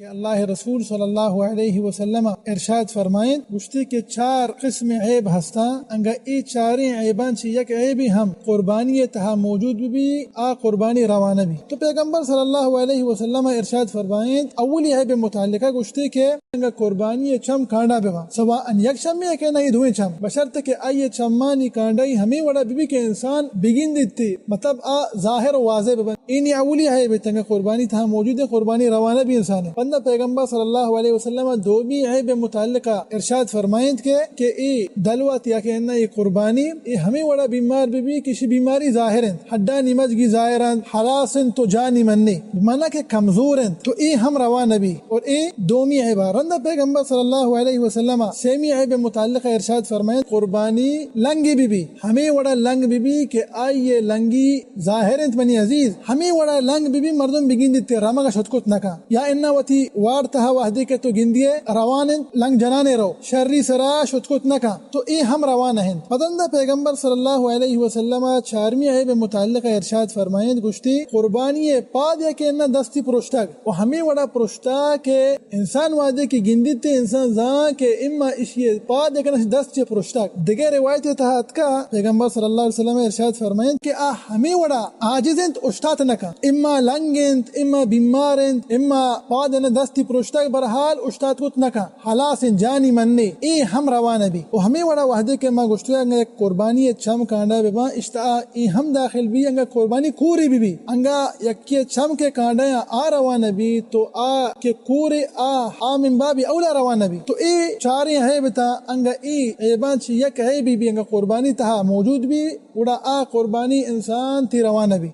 کہ اللہ ءِ رسول صلی اللہ علیہ وسلم ءَ ارشاد فرمائینت، گوشتی کہ چار قسم عیب ہستاں، انگا اے چاریں عیباں چہ یک عیبے ہم قربانی ءِ تہا موجود بہ بی، آ قربانی روا نہ بی۔ تو پیغمبر صلی اللہ علیہ وسلم ءَ ارشاد فرمائینت، اولی عیب ءِ متعلقہ گوشتی کہ انگا قربانی ءِ چم کانڈا بہ باں، سواء یک چمے کہ نہ اے دوئیں چم، بشرط کہ آئی ءِ چمانی کانڈائی ہمے وڑا بہ بی کہ انسان بگندیت، مطلب آ ظاہر و واضح بہ بنت۔ اے نی اولی عیب انت انگا قربانی تہا موجود انت، قربانی روا نہ بی انسان ءِ۔ پدا پیغمبر صلی اللہ علیہ وسلم ءَ دومی عیب ءِ متعلقہ ارشاد فرمائینت کہ، کہ اے دلوت یا کہ اناں اے قربانی، اے ہمے وڑا بیمار بہ بی کہ اشی بیماری ظاہر انت، ہڈانی مجگی ظاہر انت، ہلاس انت تو جانی منی، مانا کہ کمزور انت، تو اے ہم روا نہ بی۔ اور اے دومی عیب ءَ۔ رندا پیغمبر صلی اللہ علیہ وسلم ءَ سیمی عیب ءِ متعلقہ ارشاد فرمائینت، قربانی لنگے بہ بی، ہمے وڑا لنگ بہ بی کہ آئی ءِ لنگی ظاہر انت منی عزیز، ہمے وڑا لنگ بہ بی مردم بگندیت رمگ ءَ شت کت نہ کن، یا اناں وتی وارڈ تہا وہدے کہ تو گندئے روان انت لنگ جنان ءَ رو، شری سرا شت کت نہ کن، تو اے ہم روا نہ انت۔ پدا رندا پیغمبر صلی اللہ علیہ وسلم ءَ چارمی عیب ءِ متعلقہ ارشاد فرمائینت، گوشتی، قربانی ءِ پاد یا کہ اناں دستی پروشتگ و ہمے وڑا پروشتگ کہ انسان وہدے کہ گندیت انسان زان کہ اما اشی ءِ پاد یا کہ اناں دست چہ پروشتگ۔ دگہ روایت ءِ تہا اتکا، پیغمبر صلی اللہ علیہ وسلم ارشاد فرمائینت کہ آ ہمے وڑا عاجز انت، اوشتات نہ کن، اما لنگ انت، اما بیمار انت، اما پاد اناں دستی پروشتگ، بہرحال اوشتات کت نہ کن، ہلاس انت، جانی منی، اے ہم روا نہ بی۔ و ہمے وڑا وہدے کہ ما گوشتگ انگا یک قربانی ءِ چم کانڈا بہ باں، اشی تہا اے ہم داخل بی انگا قربانی کورے بہ بی، انگا یکے ءِ چم کہ کانڈا آ روا نہ بی، تو آ کہ کورے آ، آ من باب اولی روا نہ بی۔ تو اے چاریں عیب اتاں، انگا اے عیباں چہ یک عیبے بی انگا قربانی تہا موجود بی، گڑا آ قربانی انسان ءِ تہا روا نہ بی۔